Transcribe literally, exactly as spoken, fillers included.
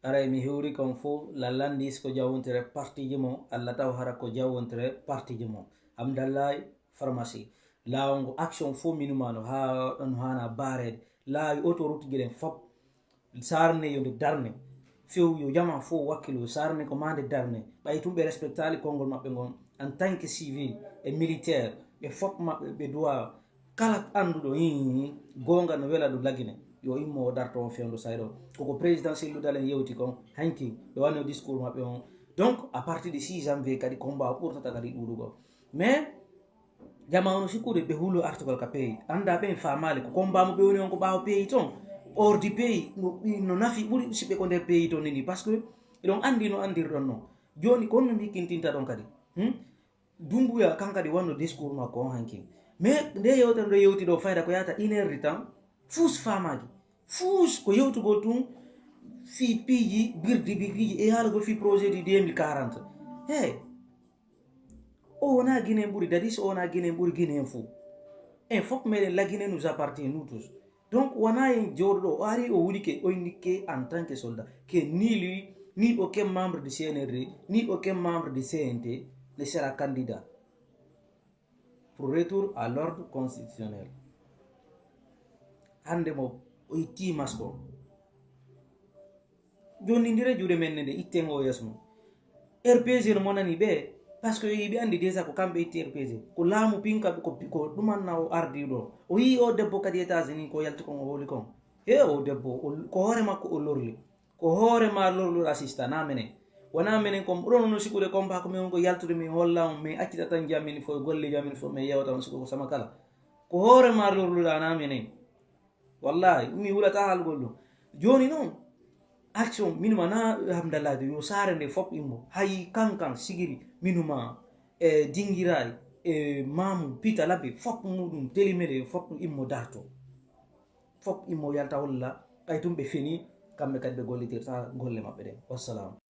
Aray mi hewri kon fof la landis ko jawwontere partiji mo, Allah taw hara ko jawwontere partiji mo. Hamdallahi pharmacie. Laawo ngo action fof minuma no ha no hana barede. Laawi autoroute gilen fop sarne yo nde darne. Few yo jama fof wakkilo sarne ko ma nde darne. Ɓay tum ɓe respectali konngol maɓɓe ngon en tant que civil e militaire, ɓe fop maɓɓe ɓe duwa. Kala annduɗo, ii, goonga no wela ɗum Lagine, yo immo o darto o fewndo sayɗo. Koko président Cellou Dalein yewti kon hanki, ɓe wanno discours maɓɓe on. Donc à partir de six janvier kadi combat o ɓurtata kadi ɗuuɗugol. Mais jama ono sikkude ɓe hulo article ka pays, annda ɓen faamaali ko combat mo ɓe woni on ko ɓaawo pays ton, hors du pays no, no nafi ɓuri siɓɓe ko nder pays ton nini, parce que eɗon anndi no anndirɗon non. Jooni kon no mi hikkintinta ɗon kadi. Hmm? Dumbuya kan kadi wanno discours makko on hanki. Mais nde yewtere nde yewti ɗo fayda ko yata une heure de temps, fuus faamaaki. Fuus ko yewtugol tun fii piiji birdi birdiiji e haalugol fii projet du deux mille quarante. Hey, o wona Guinée ɓuri, dadi so o wona Guinée ɓuri Guinée fou. En fof meɗen, la Guinée nous appartient nous tous. Donc wona en jooɗo ɗo, o ari o wulike, o innike en tant que soldat, que ni lui, ni aucun membre du C N R D, ni aucun membre du C N T ne sera candidat pour retour à l'ordre constitutionnel. Hande mo o itti masko. Joni ndire juuɗe men nde itten o yeeso mum. R P G no monani ɓe, parce que yiɓe andi déjà ko kamɓe itti R P G. Ko laamu pinka ko, ko ɗumanna o ardi ɗo. O yii o debbo kadi États-Unis ko yalti kon o hooli kon. He o debbo, o, ko hoore makko o lorli. Ko hoore ma lorluɗa sista, na menen. Wona menen kon, ɗon no sikude combat ko min on ko yaltude min holla on, min accita tan jamin fof, golle jamin fof, min yewta on siko ko sama kala. Ko hoore ma lorluɗa, na menen. Wallahi, mi wulata haalgol ɗum. Jooni noon, action, min ma na Hamdallahi de, yo saare nde fof immo. Hay kankan, sigiri, minuma, e Dingiray, e Mamu, Pita Labbe, fof muɗum, Telimele, fof ɗum immo darto. Fof immo yalta holla, ɓay tum ɓe feni, kamɓe kadi ɓe gollitirta golle maɓɓe ɗen. Wassalam.